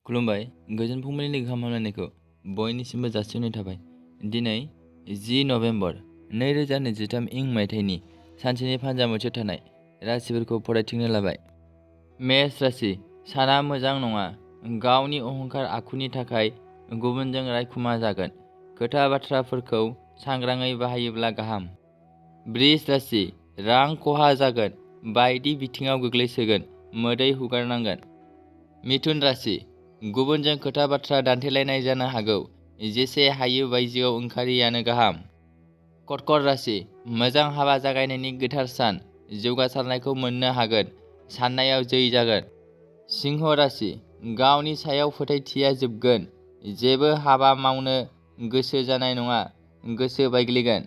खुलुमबाय। गोजोन फुंबिलिनि गाहाम हामलायनायखौ बयनिसिमबो जासिहरनाय थाबाय। दिनै 10 नभेम्बर 2023 मायथाइनि सानसेनि फानजामुथियाव थानाय राशिफोरखौ फरायथिंनो लाबाय। मेष राशि। साना मोजां नङा। गावनि अहंकार आखुनि थाखाय गुबुनजों रायखुमा जागोन। खोथा बाथ्राफोरखौ सांग्राङै बाहायोब्ला गाहाम। वृष राशि। रां खहा जागोन। बायदि बिथिङाव गोग्लैसोगोन। मोदै हुगारनांगोन। मिथुन राशि। गुबुनजों खोथा बाथ्रा दान्थेलायनाय जानो हागौ। जेसे हायो बायजोआव ओंखारियानो गाहाम। कर्कट राशि। मोजां हाबा जागायनायनि गोथार सान। जौगासारनायखौ मोननो हागोन। साननायाव जै जागोन। सिंह राशि। गावनि सायाव फोथायथिया जोबगोन। जेबो हाबा मावनो गोसो जानाय नङा। गोसो बायग्लिगोन।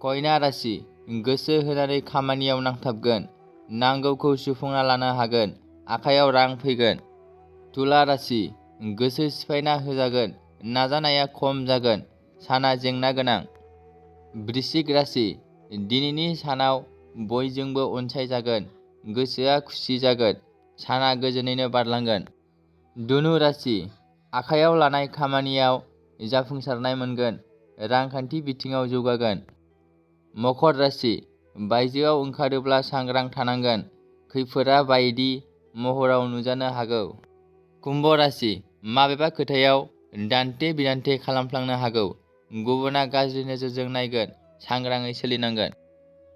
कन्या राशि। गोसो होनानै खामानियाव नांथाबगोन। नांगौखौ सुफुंना लानो हागोन। आखायाव रां फैगोन। तुला राशि। गोसो सिफायना होजागोन। नाजानाया खम जागोन। साना जेंना गोनां। वृश्चिक राशि। दिनैनि सानाव बयजोंबो अनसायजागोन। गोसोआ खुसि जागोन। साना गोजोनैनो बारलांगोन। धनु राशि। आखायाव लानाय खामानियाव जाफुंसारनाय मोनगोन। रांखान्थि बिथिङाव जौगागोन। मकर राशि। बायजोआव ओंखारोब्ला सांग्रां थानांगोन। खैफोदआ बायदि महराव नुजानो हागौ। कुम्भ राशि। माबेबा खोथायाव दान्थे बिदान्थे खालामफ्लांनो हागौ। गुबुना गाज्रि नोजोरजों नायगोन। सांग्राङै सोलिनांगोन।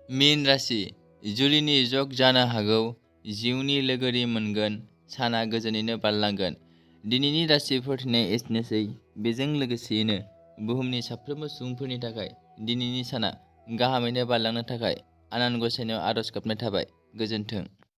मीन राशि। जुलिनि जग जानो हागौ। जिउनि लोगोरि मोनगोन। साना गोजोनैनो बारलांगोन। दिनैनि राशि फोरमायथिनाया एसेनोसै। बेजों लोगोसेयैनो बुहुमनि साफ्रोमबो सुबुंफोरनि थाखाय दिनैनि साना गाहामैनो बारलांनो थाखाय आनान गसाइनाव आरज गाबनाय थाबाय। गोजोन्थों।